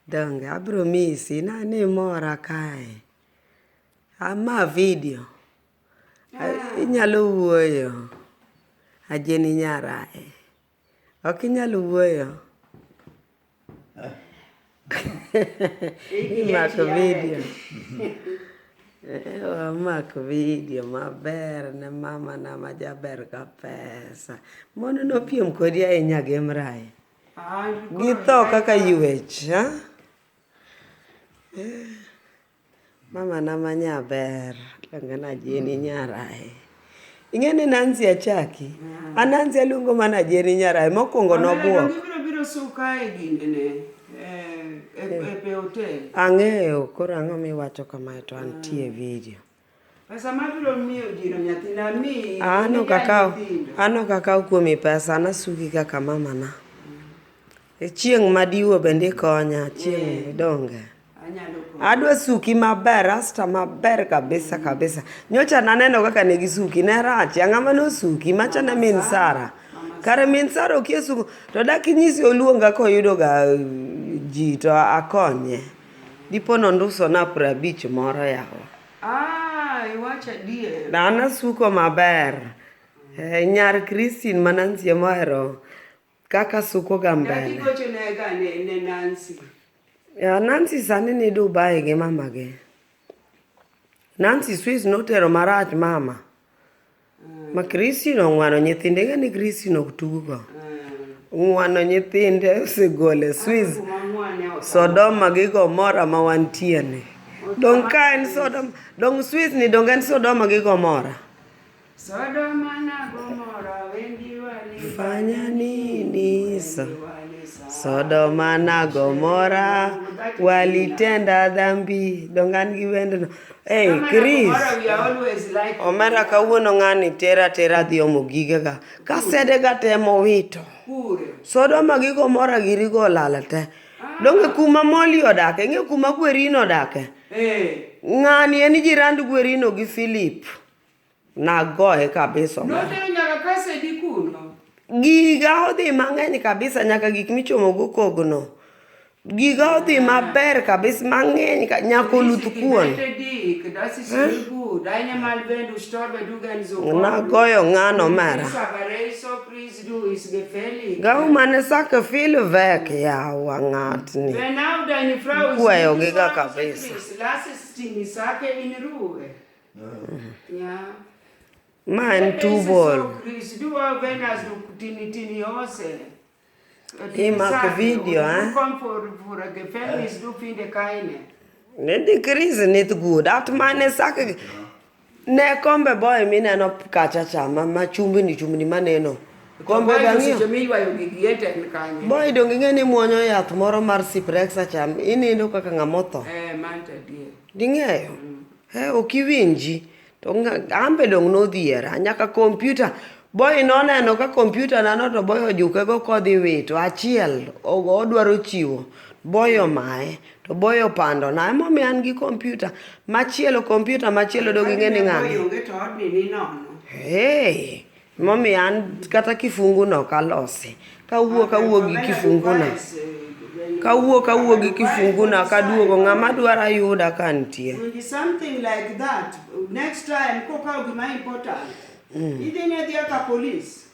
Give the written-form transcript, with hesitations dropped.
Donge abiro misi na imora kae. Ama video. Inyalo wuoyo. Ajeni nyarae. Ok inyal wuoyo. Imako video. Wamako video maber ne mama na ma jaber ka pesa. Mon nopiem kodi ahinya gi Mrae. Githo kaka ywech. Ha? Mama na ma nyaber, iluonga ni Ajeni Nyarae. Ing'e ni Nancy achaki? A Nancy aluongo mana Ajeni Nyarae, mokwongo nobwok. Ibiro biro suka e ginene e hotel. Ang'eyo, koro ang'o miwacho kamae to antie e video. Pesa mabiro miyo jino nyathina mi. An ok akaw, an ok akaw kuomi pesa, an asuki kaka mamana. Chieng' madiwo bende ikonya, chieng' donge. Adwa suki maber, rasta maber kabisa kabisa. Nyocha naneno kaka ne gisuki, ne rach. Ang'ama nosuki? Macha ne min Sara. Kare min Sara okia suko. To dak inyisi oluonga koyudo ga ji to akonye. Dipo nondusona 50 moro yawa. Ah, iwacho adier. An asuko maber. Eh, nyar Christine ma Nancy ema ohero kaka suko ga mbele. Daki gochone ga ne Nancy. Ya, Nancy sani ni Dubai gi mamagi. Nancy Swiss notero marach mama. Ma Christine ong'wano nyithinde, ing'e ni Christine ok tug go. Ong'wano nyithinde osegole Swiss. Sodoma gi Gomora ma wantie ni. Dong' ka en Sodom, dong' Swiss ni dong' en Sodoma gi Gomora. Sodoma na Gomora wengi wali Fanya nini so? Sodoma na Gomora walitenda dhambi. Dong' an gi wendno. Hey, Chris. Gomora we are always like Omera kawuono ng'ani tera tera dhi omo gigega. Kasedega te mowito. kure. Sodoma gi Gomora girigo olal te. Donge kuma Molly odake, ing'e kuma Gwerino odake. Eh. Ng'ani en jirand Gwerino gi Philip. Nagoye kabisa omera. Notero nyaka kasedi kuno. Giga odhi mang'eny kabisa nyaka gik michomo go kogno. Giga odhi maber kabisa mang'eny nyaka oluth kuon. Dik, das ist nicht gut. Eine Mal wenn du storbe, du gern so. Nagoyo ng'ano omera. Aber so Chris, du ist gefällig. Gau mane saka feel vek yawa ng'atni. Wenn auch deine Frau ist Ikweyo nicht giga so, kabisa. Chris, lass es die Sache in Ruhe. Ja. Ma en Das ist tubol. so, Chris, du auch wenn hast du tini tini Hose. Imako video, eh? Du komm vor Gefängnis, du finde keine. Nedi Chris nit good. At mane saka ne kombe boy mineno kacha cha ma chumbni chumbni maneno. Kombe Boy, gang'iyo. seche miywayo gigi ente en kanye? Boy donge ing'e ni muonyo yath moro mar Ciprexa cha inindo kaka ng'ama otho. Eh, manto adier. Ding'eyo? Eh, ok iwinji. To ambe dong' nodhiera. Nyaka kompyuta. Boy noneno ka kompyuta nano to boy ojuke go kodhi wito. Achiel odwaro chiwo. Boy omaye. To boy opando na. Emomiyo an gi kompyuta. Machielo kompyuta machielo dong' ing'e ni Boy ng'ane. onge to odni ni nono. Hey, emomiyo an kata kifungu no ok alosi. Kawuok awuok gi kifungu na. Kawuok awuok gi kifungu na kaduogo ng'ama dwaro yuda ka nitie. Winji something like that. Next time kokawo gima important. Idhi ne dhiya ka police.